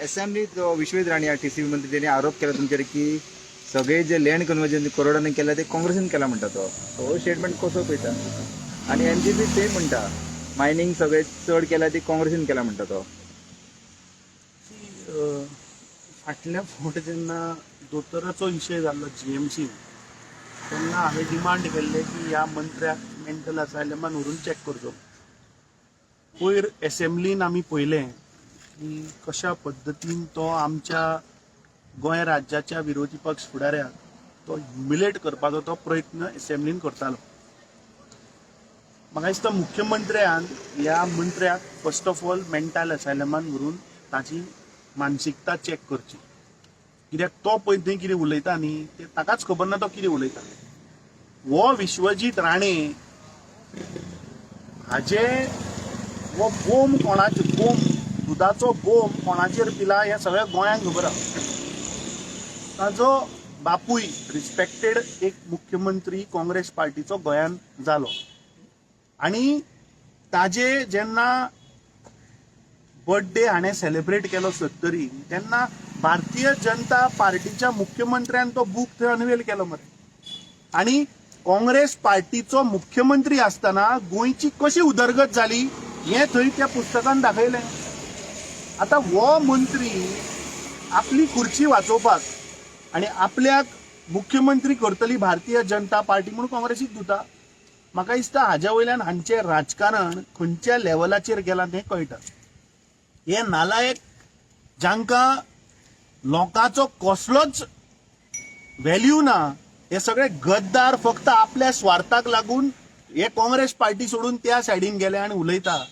असेंब्लीत Vishwajit Rane TCB मंत्री, त्यांनी आरोप केला तुमचेर की सगळे जे लँड कन्वर्जन करोडांनी केला ते काँग्रेसीन केला म्हणटा तो. हो स्टेटमेंट कसो पळयता? आनी एमजीपी सेम म्हणटा, मायनींग सगळे चड केला ते काँग्रेसीन केला म्हणटा तो. की फाटल्या फावट जेन्ना दोतोराचो विशय जाल्लो जीएमसी, तेन्ना हांवें डिमांड केल्लें की ह्या मंत्र्याक मेंटल असायलमान व्हरून चॅक करचो. पयर एसेंब्लीन आमी पळयलें की कशा पद्दतीन तो आमच्या गोंय राज्याच्या विरोधी पक्ष फुडाऱ्याक तो ह्युमिलेट करपाचो तो प्रयत्न एसेंब्लीन करतालो. म्हाका दिसता मुख्यमंत्र्यान ह्या मंत्र्याक फर्स्ट ऑफ ऑल मेंटल असायलमान व्हरून ताची मानसिकता चॅक करची, कित्याक तो पळय थंय कितें उलयता न्ही तें ताकाच खबर ना तो कितें उलयता. हो विश्वजीत राणे हाजे हो बोम कोणाचे, बोम दुदाचो बोम कोणाचेर पिला हें सगळ्या गोंयांक खबर आसा. ताजो बापूय रिस्पेक्टेड एक मुख्यमंत्री काँग्रेस पार्टीचो गोंयान जालो आनी ताजे जेन्ना बर्थडे हाणें सेलिब्रेट केलो सत्तरी, तेन्ना भारतीय जनता पार्टीच्या मुख्यमंत्र्यान तो बूक थंय अनवेल केलो मरे. आनी काँग्रेस पार्टीचो मुख्यमंत्री आसतना गोंयची कशी उदरगत जाली हें थंय त्या पुस्तकान दाखयलें. आतां हो मंत्री आपली खुर्ची वाचोवपाक आनी आपल्याक मुख्यमंत्री करतली भारतीय जनता पार्टी म्हणून काँग्रेसीक धुता. म्हाका दिसता हाज्या वयल्यान हांचें राजकारण खंयच्या लेवलाचेर गेलां तें कळटा. हे नालायक, जांकां लोकांचो कसलोच व्हॅल्यू ना, हे सगळे गद्दार फक्त आपल्या स्वार्थाक लागून हे काँग्रेस पार्टी सोडून त्या सायडीन गेले आनी उलयता.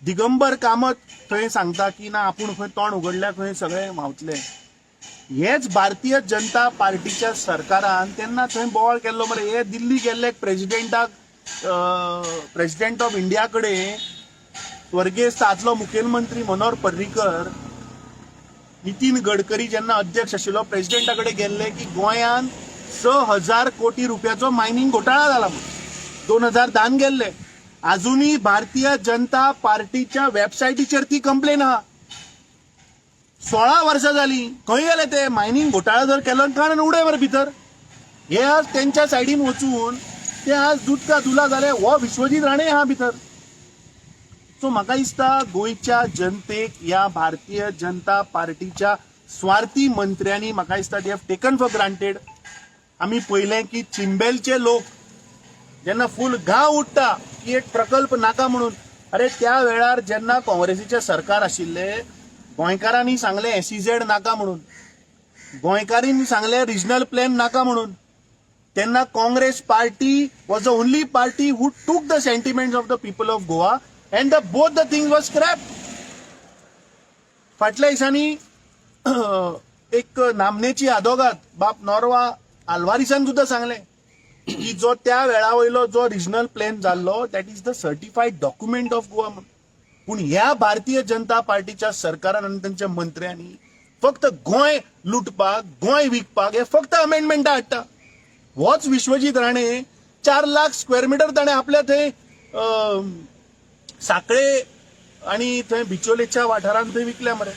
दिगंबर कामत थंय सांगता की ना, आपूण खंय तोंड उगडल्यार खंय सगळे व्हांवतले. हेच भारतीय जनता पार्टीच्या सरकारान तेन्ना थंय बोवाळ केल्लो मरे. हे दिल्ली गेल्ले प्रेजिडेंटाक, प्रेजिडेंट ऑफ इंडिया कडेन स्वर्गेस्त आदलो मुखेलमंत्री मनोहर पर्रीकर, नितीन गडकरी जेन्ना अध्यक्ष आशिल्लो, प्रेजिडेंटा कडेन गेल्ले की गोंयान 6,000 कोटी रुपयाचो मायनिंग घोटाळा जाला म्हणून. 2010न गेल्ले. अजूनही भारतीय जनता पार्टीच्या वेबसायटीचेर ती कंप्लेन आहा. 16 वर्सां जाली, खंय गेले ते? मायनिंग घोटाळा जर केलो कारण उडय मरे भितर. हे आज तेंच्या सायडीन वचून ते आज दूद का दुला जाले. हो विश्वजीत राणे आहा भितर. सो म्हाका दिसता गोंयच्या जनतेक ह्या भारतीय जनता पार्टीच्या स्वार्थी मंत्र्यांनी, म्हाका दिसता, they have taken for granted. आमी पळयलें की चिंबेलचे लोक जेन्ना फूल घाव उडटा की एक प्रकल्प नाका म्हणून, अरे त्या वेळार जेन्ना काँग्रेसीचें सरकार आशिल्लें, गोंयकारांनी सांगलें एसईझेड नाका म्हणून, गोंयकारांनी सांगलें रिजनल प्लॅन नाका म्हणून, तेन्ना Congress Party was the only party who took the sentiments of the people of Goa and the both the thing was scrap. फाटल्या दिसांनी एक नामनेची आदोगाद बाब नोर्वा आल्वारिसान सुद्दां सांगलें की जो त्या वेळा वयलो जो रिजनल प्लॅन जाल्लो, that is the certified document of Goa म्हणून. पूण ह्या भारतीय जनता पार्टीच्या सरकारान आनी तांच्या मंत्र्यांनी फक्त गोंय लुटपाक, गोंय विकपाक हे फक्त अमेंडमेंटां हाडटा. होच विश्वजीत राणे 4 लाख स्क्वेअर मिटर ताणें आपल्या थंय साखळे आणि थंय बिचोलेच्या वाठारांत थंय विकल्या मरे,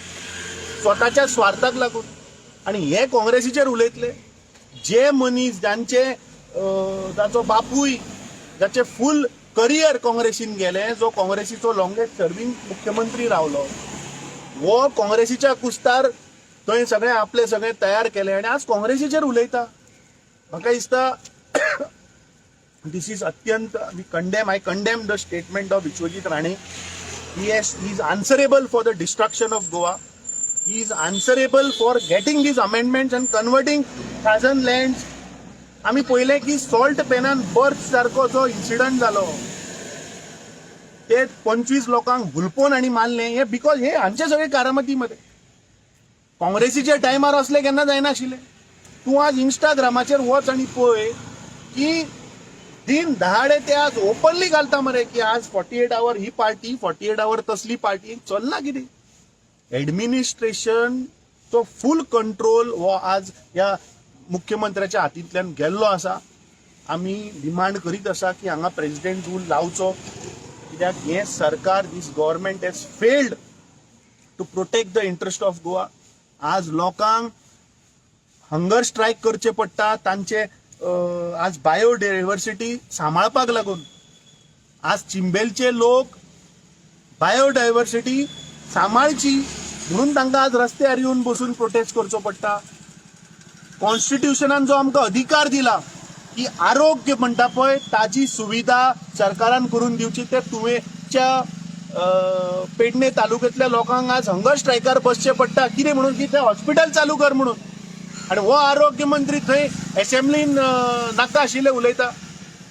स्वताच्या स्वार्थाक लागून. आणि हे काँग्रेसीचेर उलयतले. जे मनीस जांचे जाचो बापूय, जाचे फूल करियर काँग्रेसीन गेले, जो काँग्रेसीचो लॉंगेस्ट सर्विंग मुख्यमंत्री रावलो, हो काँग्रेसीच्या कुस्तार थंय सगळे आपले सगळे तयार केले आनी आज काँग्रेसीचेर उलयता. म्हाका दिसता this is अत्यंत, we condemn, I condemn the statement of Vishwajit Rane. He is answerable for the destruction of Goa. He is answerable for getting these amendments and converting thousand lands. आमी पळयलें की सॉल्ट पेनान बर्थ सारको जो incident जालो, ते 25 लोकांक हुलपोवन आनी मारले, हे because हे हांचे सगळे कारामती मध्ये. काँग्रेसीच्या टायमार असले केन्ना जायनाशिल्ले. तूं आज इंस्टाग्रामाचेर वच आनी पळय की दिन दहाडे ते आज ओपनली घालता मरे की आज 48 our ही पार्टी, 48 our तसली पार्टी. चल्ला कितें? एडमिनिस्ट्रेशन तो फूल कंट्रोल हो आज ह्या मुख्यमंत्र्याच्या हातींतल्यान गेल्लो आसा. आमी डिमांड करीत आसा की हांगा प्रेसिडेंट रूल लावचो, कित्याक हें सरकार, this government has failed. to protect the interest of Goa. आज लोकांक हंगर स्ट्रायक करचे पडटा तांचे आज बायोडायवर्सिटी सांबाळपाक लागून. आज चिंबेलचे लोक बायोडायवर्सिटी सांबाळची म्हणून तांकां आज रस्त्यार येवन बसून प्रोटेस्ट करचो पडटा. कॉन्स्टिट्युशनान जो आमकां अधिकार दिला की आरोग्य म्हणटा पळय ताजी सुविधा सरकारान करून दिवची, ते तुवेच्या पेडणे तालुक्यांतल्या लोकांक आज हंगर स्ट्रायकार बसचें पडटा. कितें म्हणून की ते हॉस्पिटल चालू कर म्हणून. आनी हो आरोग्य मंत्री थंय एसेंब्लीन नाका आशिल्लें उलयता.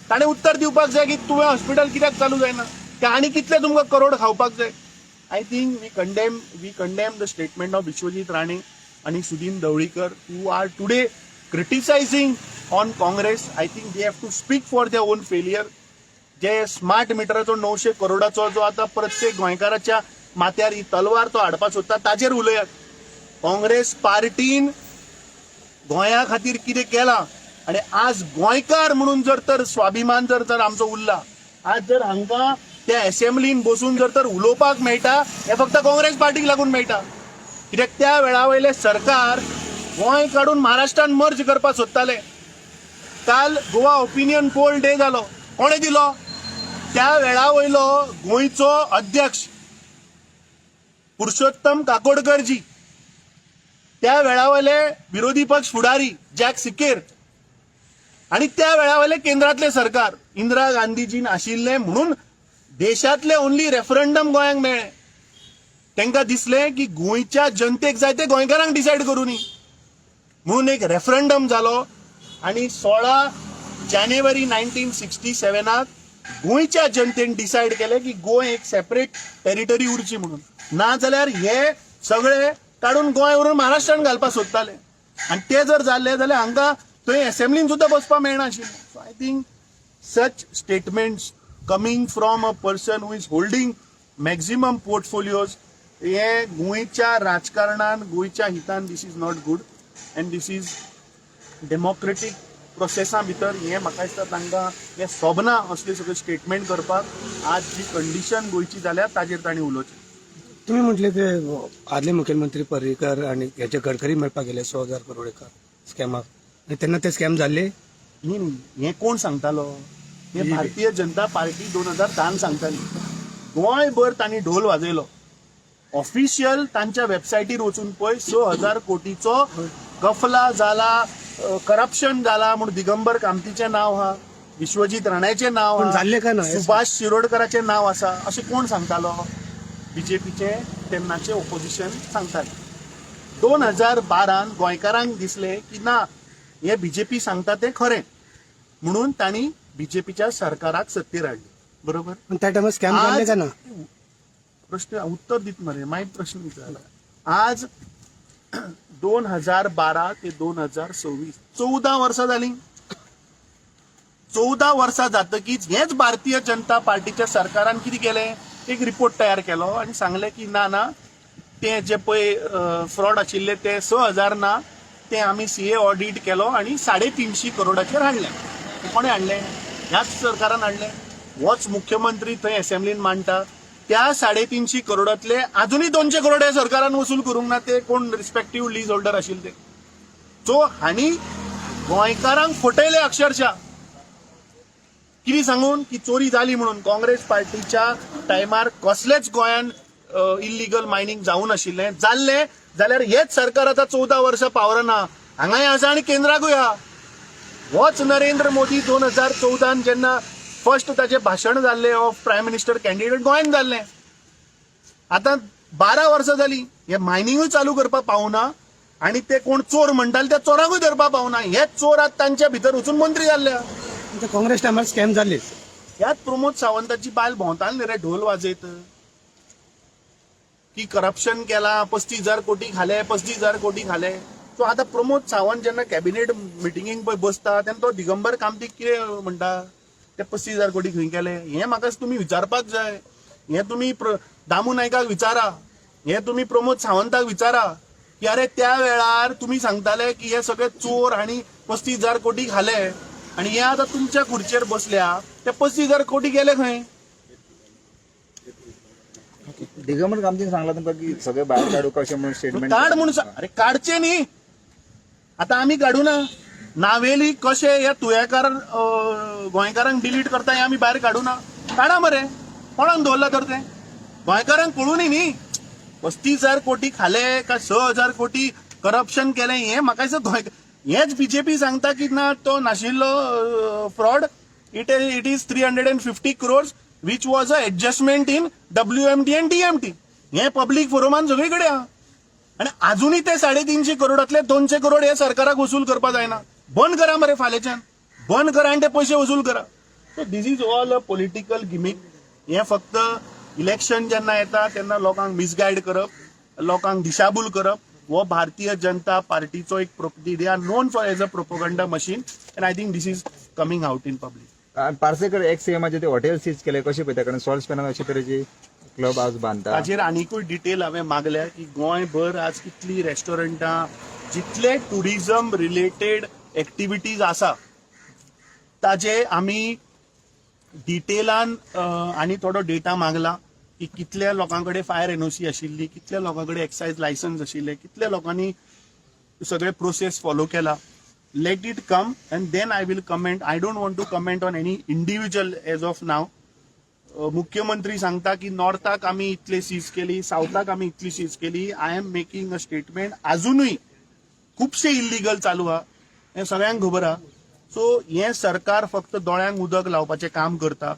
ताणें उत्तर दिवपाक जाय की तुवें हॉस्पिटल कित्याक चालू जायना, ते आनी कितले तुमकां करोड खावपाक जाय. I think we condemn the statement of Vishwajit Rane आणि Sudin Dhavalikar, who are today criticizing on Congress. I think they have to speak for their own failure. जे स्मार्ट मिटराचो 900 करोडाचो जो आतां प्रत्येक गोंयकाराच्या माथ्यार ही तलवार तो हाडपाक सोदता, ताजेर उलयात. काँग्रेस पार्टीन गोंया खातीर कितें केलां आनी आज गोंयकार म्हणून जर तर स्वाभिमान जर तर आमचो उरला, आज जर हांकां त्या एसेंब्लीन बसून जर तर उलोवपाक मेळटा, हें फक्त काँग्रेस पार्टीक लागून मेळटा. कित्याक त्या वेळा वयलें सरकार गोंय काडून महाराष्ट्रान मर्ज करपाक सोदताले. काल गोवा ओपिनियन पोल डे जालो. कोणें दिलो? त्या वेळा वयलो गोंयचो अध्यक्ष पुरुषोत्तम काकोडकरजी, त्या वेळा वयले विरोधी पक्ष फुडारी जॅक सिकेर आणि त्या वेळा वयले केंद्रातले सरकार इंदिरा गांधीजीन आशिल्ले म्हणून देशातले ओनली रेफरंडम गोंयांक मेळ्ळें. तांकां दिसलें की गोंयच्या जनतेक जाय ते गोंयकारांक डिसायड करूनी म्हणून एक रेफरंडम जालो आणि 16 जानेवारी 1967 गोंयच्या जनतेन डिसायड केलें की गोंय एक सेपरेट टेरिटरी उरची म्हणून. ना जाल्यार हे सगळे काडून गोंय व्हरून महाराष्ट्रान घालपाक सोदताले आनी ते जर जाल्ले जाल्यार हांकां थंय एसेंब्लीन सुद्दां बसपाक मेळनाशिल्लें. So I think such statements coming from a person who is holding maximum portfolios, हे गोंयच्या राजकारणान, गोंयच्या हितान, this is not good and this is democratic प्रोसेसा भितर हें म्हाका दिसता तांकां हें सोबना असले सगळे स्टेटमेंट करपाक. आज जी कंडिशन गोंयची जाल्या ताजेर तांणी उलोवचें. तुम्ही म्हटले ते आदले मुख्यमंत्री पर्रीकर आणि हेचे गडकरी मेळपाक गेले 6,000 करोड एका स्कॅमाक आणि तेन्ना ते स्कॅम जाल्ले. न्ही न्ही, हें कोण सांगतालो? हें भारतीय जनता पार्टी 2010 सांगताली. गोंयभर तांणी ढोल वाजयलो. ऑफिशियल तांच्या वेबसायटीर वचून पळय, 6,000 कोटीचो गफला जाला, करप्शन जाला म्हूण दिगंबर कामतीचें नांव आहा, विश्वजीत राण्याचें नांव पण आहा, जाल्लें काय ना? सुभाष शिरोडकराचें नांव आसा. अशें कोण सांगतालो? बीजेपीचे तेन्नाचे ओपोजिशन सांगताले. 2012न गोंयकारांक दिसलें की ना, हे बीजेपी सांगता तें खरें म्हणून तांणी बीजेपीच्या सरकाराक सत्तेर हाडली, बरोबर? पण त्या टायमार स्कॅम जाल्ले काय ना? प्रश्न उत्तर दित मरे, मागीर प्रश्न विचारला. आज 2012 ते 2026, 14 वर्सां जाली. 14 वर्सां जातकीच हेच भारतीय जनता पार्टीच्या सरकारान कितें केलें? एक रिपोर्ट तयार केलो आनी सांगलें की ना ना, ते जे पळय फ्रॉड आशिल्ले ते 6,000 ना, ते आमी सीए ऑडिट केलो आनी 350 करोडाचेर हाडले. कोणें हाडलें? ह्याच सरकारान हाडलें. होच मुख्यमंत्री थंय एसेंब्लीन मांडटा, त्या 350 करोडांतले अजुनूय 200 करोड हे सरकारान वसूल करूंक ना, ते कोण रिस्पेक्टीव लीज होल्डर आशिल्ले ते. सो हांणी गोंयकारांक फटयले अक्षरशः. कितें सांगून की चोरी जाली म्हणून. काँग्रेस पार्टीच्या टायमार कसलेच गोंयान इल्लिगल मायनींग जावं नाशिल्लें. जाल्लें जाल्यार हेच सरकार आतां 14 वर्सां पावरना हांगाय आसा आनी केंद्राकूय आहा. होच नरेंद्र मोदी 2014न जेन्ना फर्स्ट ताचें भाशण जाल्लें ऑफ प्रायम मिनिस्टर कॅन्डिडेट, गोंयान जाल्लें. आतां 12 वर्सां जाली, हे मायनिंगूय चालू करपाक पावना आनी ते कोण चोर म्हणटाले त्या चोरांकूय धरपाक पावना. हेच चोर आतां तांच्या भितर वचून मंत्री जाल्ले आहा. ते काँग्रेस टायमार स्कॅम जाल्ले. ह्यात प्रमोद सावंताची बायल भोंवताली न्ही रे ढोल वाजयत की करप्शन केला, 35,000 कोटी खाले, 35,000 कोटी खाले. सो आतां प्रमोद सावंत जेन्ना कॅबिनेट मिटिंगेक पळय बसता तेन्ना तो दिगंबर कामतीक कितें म्हणटा? ते 35,000 कोटी खंय केले हें म्हाका तुमी विचारपाक जाय. हें तुमी दामू नायकाक विचारा, हें तुमी प्रमोद सावंताक विचारा की अरे, त्या वेळार तुमी सांगताले की हे सगळे चोर आनी 35,000 कोटी खाले आनी हे आतां तुमच्या खुर्चेर बसल्या, ते 35,000 कोटी गेले खंय? दिगंबर कामतीन सांगला तुमकां की सगळे भायर काडू कशें म्हणून स्टेटमेंट. काड म्हणून अरे काडचे न्ही, आता आमी काडू ना. नावेली कशे ह्या तुयेकार गोंयकारांक डिलीट करता हे आमी भायर काडू ना. काडा मरे, कोणाक दवरला तर ते गोंयकारांक कळूनी न्ही. 35,000 कोटी खाले काय 6,000 कोटी करप्शन केलें हें म्हाका दिसता गोंय हेच बीजेपी सांगता की ना तो नाशिल्लो fraud, it is 350 crores which was a adjustment in WMT and DMT. हें पब्लीक फोरमान सगळी कडेन आहा. आनी अजुनूय ते 350 करोडातले 200 करोड हे सरकाराक वसूल करपा जायना. बंद करा मरे, फाल्याच्यान बंद करा आनी ते पयशे वसूल करा. So this is all a political gimmick. हें फक्त इलेक्शन जेन्ना येता तेन्ना लोकांक मिसगायड करप, लोकांक दिशाभूल करप हो भारतीय जनता पार्टीचो एक, they are known for as a propaganda machine and I think this is coming out in public. Parsekar ex सीएमाचे ते हॉटेल सीज केले कशें पळयता? कारण सॉल्ट स्पॅनान अशे तरेची क्लब आज बांदता. ताचेर आनिकूय डिटेल हांवें मागल्या की गोंयभर आज कितली रेस्टॉरंटां, जितले टुरिझम रिलेटेड एक्टिविटीज आसा ताजे आमी डिटेलान आनी थोडो डेटा मागला की कितल्या लोकां कडेन फायर एनओसी आशिल्ली, कितल्या लोकां कडेन एक्सायज लायसन्स आशिल्ले, कितल्या लोकांनी सगळे प्रोसेस फॉलो केला. Let it come and then I will comment. I don't want to comment on any individual as of now. मुख्यमंत्री सांगता की नॉर्थाक आमी इतले सीज केली, सावथाक आमी इतली सीज केली. I am making a statement, अजुनूय खुबशे इल्लिगल चालू आहा हें सगळ्यांक खबर आहा. सो हें सरकार फक्त दोळ्यांक उदक लावपाचें काम करता.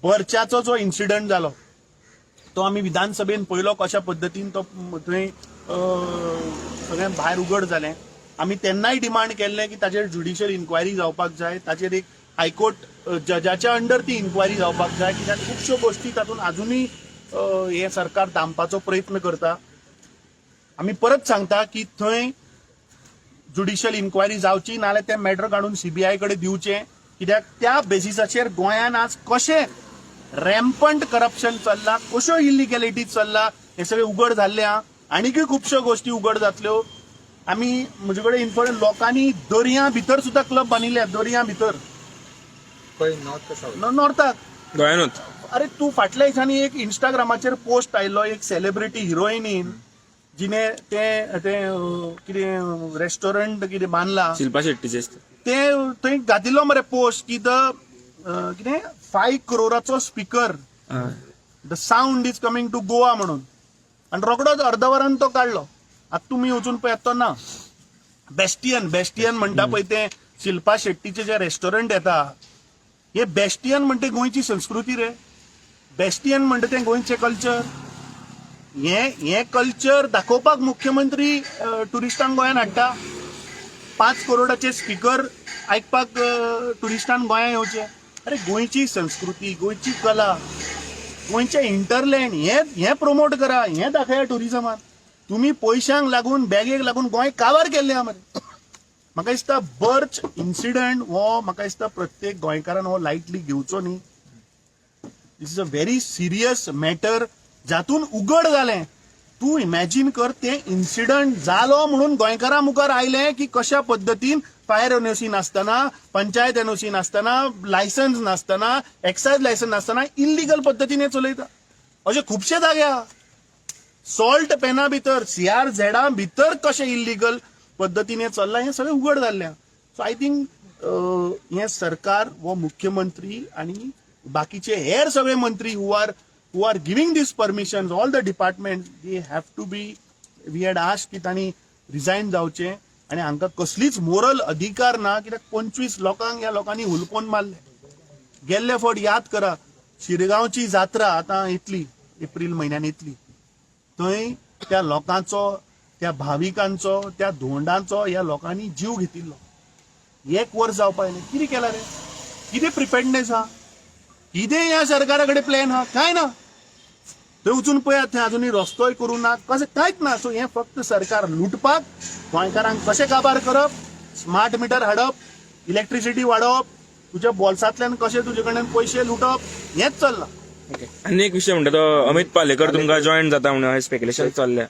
बर्चाचो जो इन्सिडंट जालो तो आमी विधानसभेन पयलो कशा पद्दतीन तो थंय सगळें भायर उगड जालें. आमी तेन्नाय डिमांड केल्लें की ताचेर ज्युडिशियल इन्क्वायरी जावपाक जाय, ताचेर एक हायकोर्ट जजाच्या अंडर ती इन्क्वायरी जावपाक जाय, कित्याक खुबश्यो गोश्टी तातूंत अजुनूय हें सरकार दामपाचो प्रयत्न करता. आमी परत सांगता की थंय ज्युडिशियल इन्क्वायरी जावची, नाल्यार तें मॅटर काडून सीबीआय कडेन दिवचें, कित्याक त्या बेसिसाचेर गोंयान आज कशें रॅम्पंट करप्शन चल्ला, कश्यो इलिगॅलिटी चल्ला हें सगळें उगड जाल्लें आहा. आनीकय खुबश्यो गोश्टी उगड जातल्यो. आमी म्हजे कडेन इन्फॉर्मेशन, लोकांनी दर्या भितर सुद्दां क्लब बांदिल्ले, दर्या भितर. खंय, नॉर्थ का सावथ? नॉर्थाक. गोंयानूच? अरे, तूं फाटल्या दिसांनी एक इंस्टाग्रामाचेर पोस्ट आयिल्लो, एक सेलिब्रिटी हिरोईनीन जिने ते ते कितें रेस्टॉरंट कितें बांदला. शिल्पा शेट्टीचे आसता. ते थंय घातिल्लो मरे पोस्ट की the कितें 5 क्रोराचो speaker, the sound is coming to Goa म्हणून, आनी रोकडोच अर्द वरान तो काडलो. आतां तुमी वचून पळयात, तो ना. बेस्टियन, बेस्टियन म्हणटा पळय ते शिल्पा शेट्टीचे जे रेस्टॉरंट येता, हे बेस्टियन म्हणटे गोंयची संस्कृती रे, बेस्टियन म्हणटा तें गोंयचें कल्चर. हे हे कल्चर दाखोवपाक मुख्यमंत्री टुरिस्टांक गोंयांत हाडटा. 5 करोडाचे स्पिकर आयकपाक टुरिस्टान गोंयांत येवचे. अरे, गोंयची संस्कृती, गोंयची कला, गोंयचें हिंटरलँड हे हे प्रमोट करा, हें दाखया टुरिजमान. तुमी पयशांक लागून, बॅगेक लागून गोंय काबार केल्लें आहा मरे. म्हाका दिसता बर्च इन्सिडंट हो म्हाका दिसता प्रत्येक गोंयकारान हो लायटली घेवचो न्ही. This is a very serious matter जातून उगड जालें. तूं इमॅजीन कर, तें इन्सिडंट जालो म्हणून गोंयकारां मुखार आयलें की कशा पद्दतीन फायर एनओसी नासतना, पंचायत एनओसी नासतना, लायसन्स नासतना, एक्सायज लायसन्स नासतना इल्लिगल पद्दतीन हे चलयता. अशे खुबशे जागे आहा. सॉल्ट पेना भितर, सीआर झेडा भितर कशें इल्लिगल पद्दतीन हें चल्लां हें सगळें उगड जाल्लें. सो I think हें सरकार, हो मुख्यमंत्री आनी बाकीचे हेर सगळे मंत्री who are giving this permission, all the department, they have to be, we had ask की तांणी रिजायन जावचें आनी हांकां कसलीच मोरल अधिकार ना, कित्याक 25 लोकांक ह्या लोकांनी हुलपोवन मारले. गेल्ले फावट याद करा, शिरगांवची जात्रा आतां येतली, एप्रील म्हयन्यान येतली, थंय त्या लोकांचो, त्या भाविकांचो, त्या धोंडांचो ह्या लोकांनी जीव घेतिल्लो. एक वर्स जावपा आयलें. कितें केलां रे? कितें प्रिपेडनेस आहा? कितें ह्या सरकारा कडेन प्लॅन आहा? कांय ना. थंय वचून पळयात, थंय अजुनूय रस्तोय करूं ना, कशें कांयच ना. सो हें फक्त सरकार लुटपाक, गोंयकारांक कशें काबार करप, स्मार्ट मिटर हाडप, इलेक्ट्रिसिटी वाडोवप, तुज्या बोल्सांतल्यान कशें तुजे कडल्यान पयशे लुटप, हेंच चल्लां. आनी एक विषय म्हणटा तो अमित पालेकर तुमकां जॉईन जाता म्हणून स्पेक्युलेशन चल्ल्या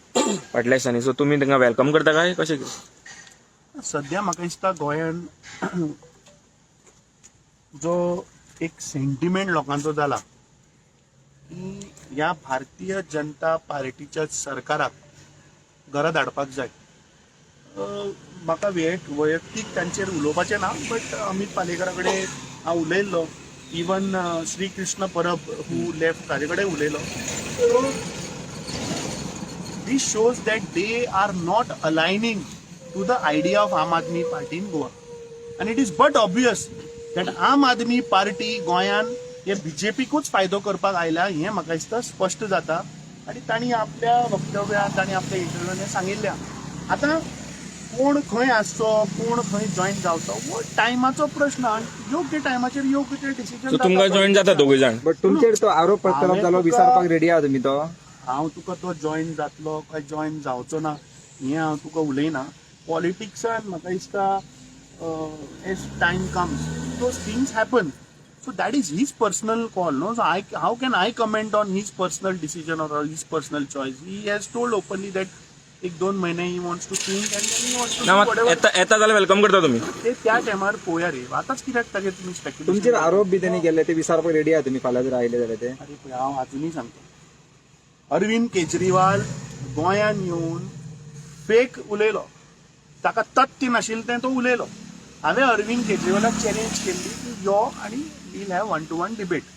फाटल्या दिसांनी, सो तुमी तांकां welcome करता काय कशें कितें? सध्या म्हाका दिसता गोंयान जो एक सेंटिमेंट लोकांचो जाला की ह्या भारतीय जनता पार्टीच्या सरकाराक घरा धाडपाक जाय. म्हाका वैयक्तीक तांचेर उलोवपाचें ना, बट अमीत पालेकरा कडेन हांव उलयल्लो, इवन श्री कृष्ण परब हू लेफ्ट ताजे कडेन उलयलो. So this shows that they are not aligning to the idea of Aam Aadmi Party in Goa. And it is but obvious that Aam Aadmi Party गोंयान हे बीजेपीकूच फायदो करपाक आयला हें म्हाका दिसता स्पश्ट जाता. आनी तांणी आपल्या वक्तव्यांत, तांणी आपल्या इंटरव्यून सांगिल्लें. आतां कोण खंय आसचो, कोण खंय जॉईन जावचो, हो टायमाचो प्रश्न आनी योग्य टायमाचेर योग्य ते डिसिजन. सो तुमकां जॉईन जाता दोगूय जाण? बट तुमचेर तो आरोप प्रत्यारोप हांवें जालो, विसारपाक रेडी आहा तुमी तो? हांव तुका तो जॉईन जातलो काय जॉईन जावचो ना हें हांव तुका उलयना. पॉलिटिक्सान म्हाका दिसता as time comes those things happen, so that is his personal call, no? So I how can I comment on his personal decision or his personal choice? He has told openly that एक दोन महिने he wants to think and he wants ना two मात येता येता जाल्यार welcome करता तुमी? ते त्या टायमार पळोवया रे, आतांच कित्याक ताजेर तुमी स्पेक्युलेशन? तुमचेर आरोप बी त्यांनी केल्ले ते विसारपाक रेडी आहा तुमी फाल्यां जर आयले जाल्यार ते? अरे पळय, हांव अजुनूय सांगता, अरविंद केजरीवाल गोंयांत येवन फेक उलयलो. ताका तथ्य नाशिल्लें तें तो उलयलो. हांवें अरविंद केजरीवालाक चॅलेंज केल्ली की यो आनी we'll have one to one debate.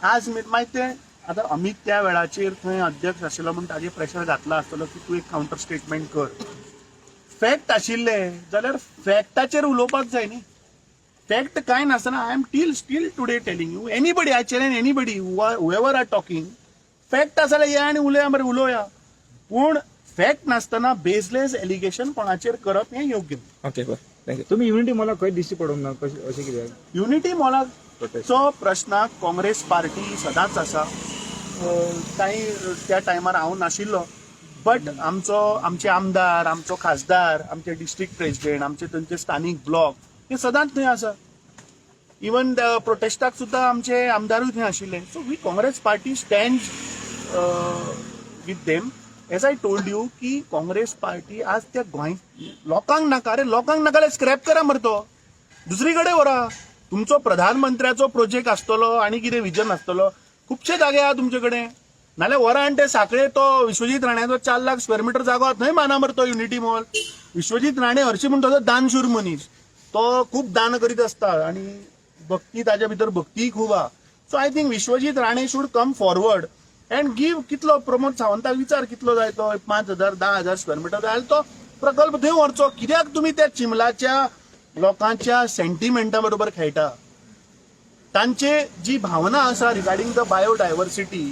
आज मागीर ते आतां अमीत त्या वेळाचेर थंय अध्यक्ष आशिल्लो म्हूण ताजेर प्रेशर घातला आसतलो की तूं एक कावंटर स्टेटमेंट कर. फॅक्ट आशिल्ले जाल्यार फॅक्टाचेर उलोवपाक जाय न्ही. फॅक्ट कांय नासतना I am till still today telling you, anybody, I challenge anybody, whoever are talking, fact आसा जाल्यार या आनी उलया मरे, उलोवया. पूण फॅक्ट नासतना बेसलेस एलिगेशन कोणाचेर करप हें योग्य न्ही. ओके, बरें, thank you. तुमी युनिटी मॉलाक खंय दिश्टी पडूंक ना, कशें अशें कित्याक? युनिटी मॉलाचो प्रश्नाक काँग्रेस पार्टी सदांच आसा. कांय त्या टायमार हांव नाशिल्लो, बट आमचो आमचे आमदार, आमचो खासदार, आमचे डिस्ट्रिक्ट प्रेसिडेंट, आमचे थंयचे स्थानीक ब्लॉक हे सदांच थंय आसा. इवन प्रोटेस्टाक सुद्दां आमचे आमदारूय थंय आशिल्ले. So we, Congress Party stand with them. As I told you की काँग्रेस पार्टी आज त्या गोंय लोकांक नाका रे, लोकांक नाका जाल्यार स्क्रॅप करा मरे, तो दुसरी कडेन व्हरा. तुमचो प्रधानमंत्र्याचो प्रोजेक्ट आसतलो आनी कितें विजन आसतलो, खुबशे जागे आहा तुमचे कडेन. नाल्यार व्हरा आनी ते साखळे तो विश्वजीत राण्याचो 4 लाख स्क्वेअर मिटर जागो आहा थंय माना मरे तो युनिटी मॉल. विश्वजीत राणे हरशीं म्हण तसो दानशूर मनीस, तो खूब दान करीत आसता आनी भक्ती ताच्या भितर भक्तीय खूब आहा. So I think Vishwajit Rane should come forward and give. कितलो प्रमोद सावंताक विचार, कितलो जाय तो, 5,000, 10,000 स्क्वेअर मिटर जाय जाल्यार तो प्रकल्प थंय व्हरचो. कित्याक तुमी त्या चिंबलाच्या लोकांच्या सेंटिमेंटा बरोबर खेळटा? तांचे जी भावना आसा रिगार्डिंग the biodiversity,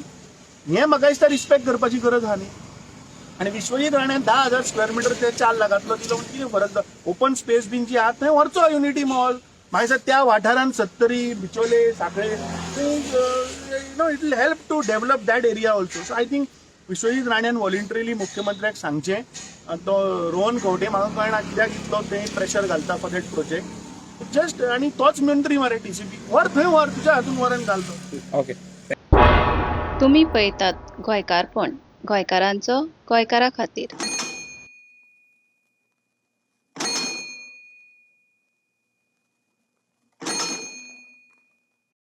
हें म्हाका दिसता रिस्पेक्ट करपाची गरज आहा न्ही. आनी विश्वजीत राणे 10,000 स्क्वेअर मिटर ते 4 लाखांतलो दिलो म्हणून कितें फरक? ओपन स्पेस बीन जी आहा थंय व्हरचो युनिटी मॉल. म्हाका दिसता त्या वाठारांत सत्तरी, बिचोले, साखळे, it will help to develop that area also. So I think Vishwajit राण्यान व्हॉलेंटरीली मुख्यमंत्र्याक सांगचें. आनी तो रोहन खंवटे म्हाका कळना कित्याक इतलो ते प्रेशर घालता फॉर that project just. आनी तोच मंत्री मरे टीसीबी, व्हर थंय, व्हर तुज्या हातून व्हर आनी घाल तो. ओके. तुमी पळयतात गोंयकारपण, गोंयकारांचो गोंयकारा खातीर.